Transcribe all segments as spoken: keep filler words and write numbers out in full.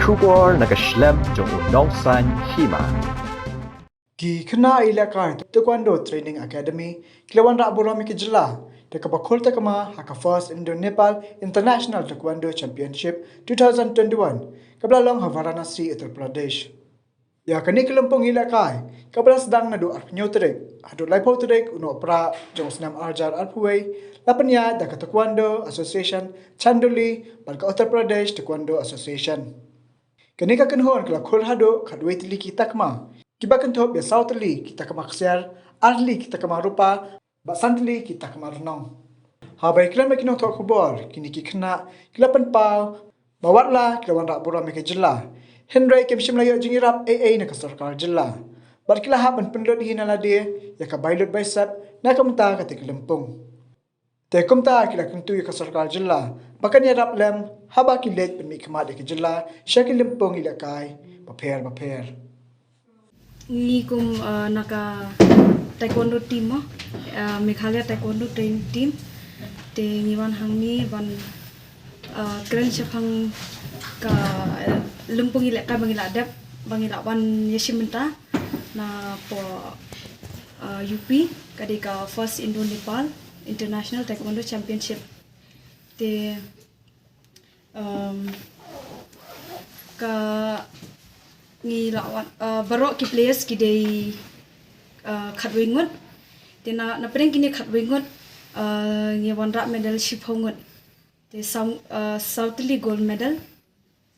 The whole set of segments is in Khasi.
Khubor na ka shlem jong u nongsan hima. Ki khynnah ïalehkai Taekwondo Training Academy ki la wanrah burom ïa ka jylla da kaba khur takma ha ka First Indo-Nepal International Taekwondo Championship two thousand twenty-one kaba la long ha Varanasi, Uttar Pradesh. Ïa kane ka lympung ïalehkai kaba la sdang naduh arphew tarik haduh laiphew tarik u Nohprah jong u snem arhajar arphew wei la pynïaid da ka Taekwondo Association Chandoli bad ka Uttar Pradesh Taekwondo Association. Kane ka kynhun ka la khur haduh khatwei tylli ki takma kiba kynthup ïa saw tylli ki takma ksiar, ar tylli ki takma rupa bad san tylli ki takma rnong. Haba ïakren bad ki nongthoh khubor, kine ki khynnah ki la pynpaw ba wat la ki la wanrah burom ïa ka jylla, hynrei kim shym la ïoh jingïarap ei ei na ka sorkar jylla. Bad ki la hap ban pynlut hi na lade ïa ka bai lut bai sep na ka bynta kata ka lympung. Te kumta ki la kyntu ïa ka sorkar jylla ba kan ïarap lem haba ki leit pynmihkhmat ïa ka jylla sha ki lympung ïalehkai bapher bapher. Ngi kum, uh, na ka taekwondo team mo, uh, Meghalaya Taekwondo Training Team. Te ngi wan hangne ban, uh, kren shaphang ka, uh, lympung ïalehkai ba ngi la dep, ba ngi la wan ïashim bynta na poh, uh, U P, ka dei ka First Indo-Nepal International Taekwondo Championship. Te, um, ka ngi la wan, uh, baroh ki players ki dei, uh, khatwei ngut. Te na, na pdeng kine khatwei ngut, uh, ngi wanrah medal shiphew ngut. Te saw, uh, saw tylli gold medal,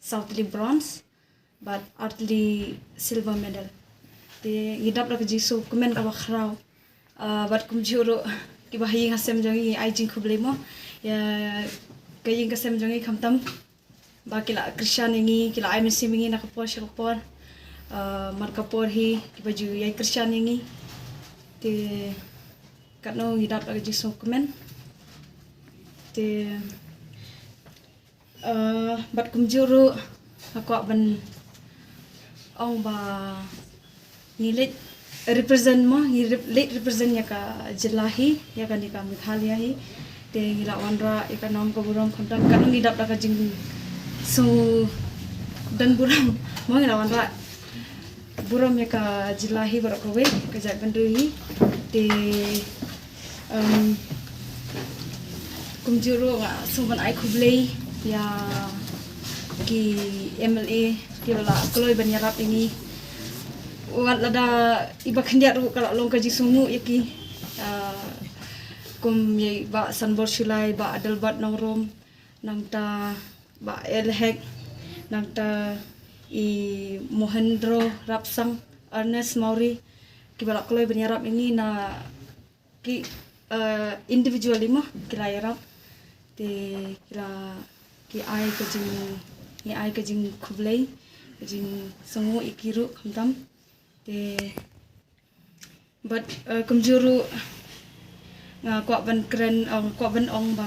saw tylli bronze, bad ar tylli silver medal. Te ngi dap da ka jingsngewkmen kaba khraw. Ah, bad kumjuh ruh kiba ha ïing ha sem jong ngi, ai jingkhublei mo ïa ka ïing ka sem jong ngi khamtam ba ki la kyrshan ïa ngi, ki la ai mynsiem ïa ngi na ka por sha ka por. Ah, mar ka por hi kiba ju ïai kyrshan ïa ngi. Te katno ngi dap da ka jingsngewkmen. Te Uh, bad kumjuh ruh nga kwah ban ong ba ngi leit represent mo, ngi rep-, leit represent ïa ka jylla hi, ïa kane ka Meghalaya hi. Te ngi la wanrah ïa ka nam ka burom khamtam, katno ngi dap da ka jingsngew don burom mo, ngi la wanrah burom ïa ka jylla hi baroh kawei, ka jaitbynriew hi. Te, um, kumjuh ruh nga sngewbha ban ai khublei ïa ki M L A kiba la kloi ban ïarap ïa ngi. Wat lada iba khyndiat ruh ka la long ka jingsngewnguh ïa ki. Ah, kum ïa i Bah Sanbor Shullai, Bah Adelbert Nongrum, nangta Bah L Hek, nangta i Mohendro Rapsang, Ernest Mawrie, kiba la kloi ban ïarap ïa ngi na ki, eh, individually mo, ki la ïarap. Te ki la, ki ai ka jing, ngi ai ka jingkhublei, ka jingsngewnguh ïa ki ruh khamtam. Te bad, eh, kumjuh ruh nga kwah ban kren, eh, kwah ban ong ba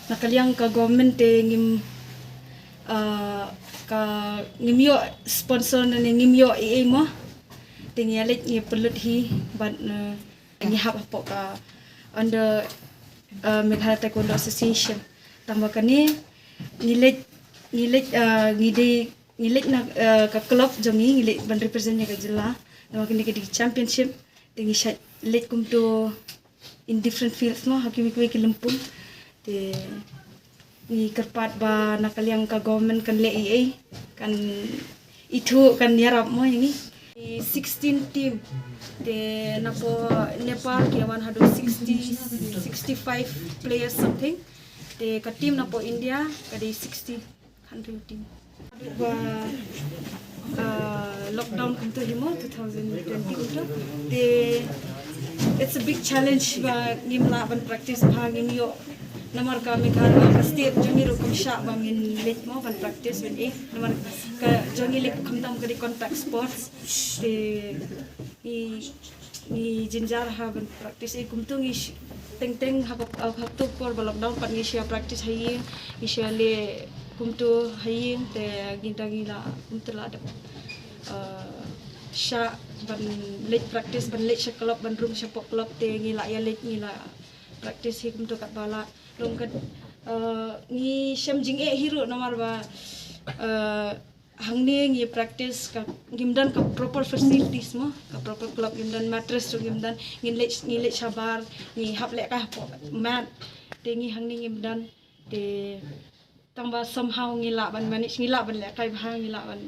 na ka liang ka government te ngim, eh, ka ngim ïoh sponsor ne ngim ïoh ei ei mo. Te ngi ïaleit ngi pynlut hi bad, eh, ngi hap hapoh ka under, eh, Meghalaya Taekwondo Association. Tang ba kane ngi leit, ngi leit, eh, ngi dei ngi leit na, eh, ka club jong ngi, ngi leit ban represent ïa ka jylla. Namar kane ka dei championship, te ngi shait leit kumto in different fields mo, ha kiwei kiwei ki lympung. Te ngi kyrpad ba na ka liang ka government kan leh ei ei, kan ithuh, kan ïarap mo ïa ngi. Sixteen team, te napoh Nepal ki wan haduh sixty, sixty-five players something. Te ka team napoh India ka dei sixty. Country team. Ba, uh, lockdown kumto hi mo, two thousand twenty kumto. Te, it's a big challenge ba ngim lah ban practice bha, ngim ïoh. Namar ka Meghalaya ka state jong ngi ruh kam shah ba ngin leit mo ban practice ban eh. Namar ka jong ngi leh khamtam ka dei contact sports. Te, i Ngi jynjar ha ban practice, eh, kumto ngi sh-, teng teng ha ka, ha kato por ba lockdown pat ngi shah practice ha ïing, ngi shah leh kumto ha ïing, te ngi dang ngi la kumto la dep, eh, shah ban leit practice, ban leit sha club, ban rung shapoh club, te ngi la ïa leit, ngi la practice hi kumto katba lah. Long kat, eh, ngi shem jingeh hi ruh namar ba Uh, hangne ngi practice ka, ngim don ka proper facilities mo, ka proper club, ngim don mattress ruh ngim don, ngi leit, ngi leit shabar, ngi hap lehkai hapoh mat. Te ngi hangne ngim don. Te tang ba somehow ngi lah ban manage, ngi lah ban lehkai bha, ngi lah ban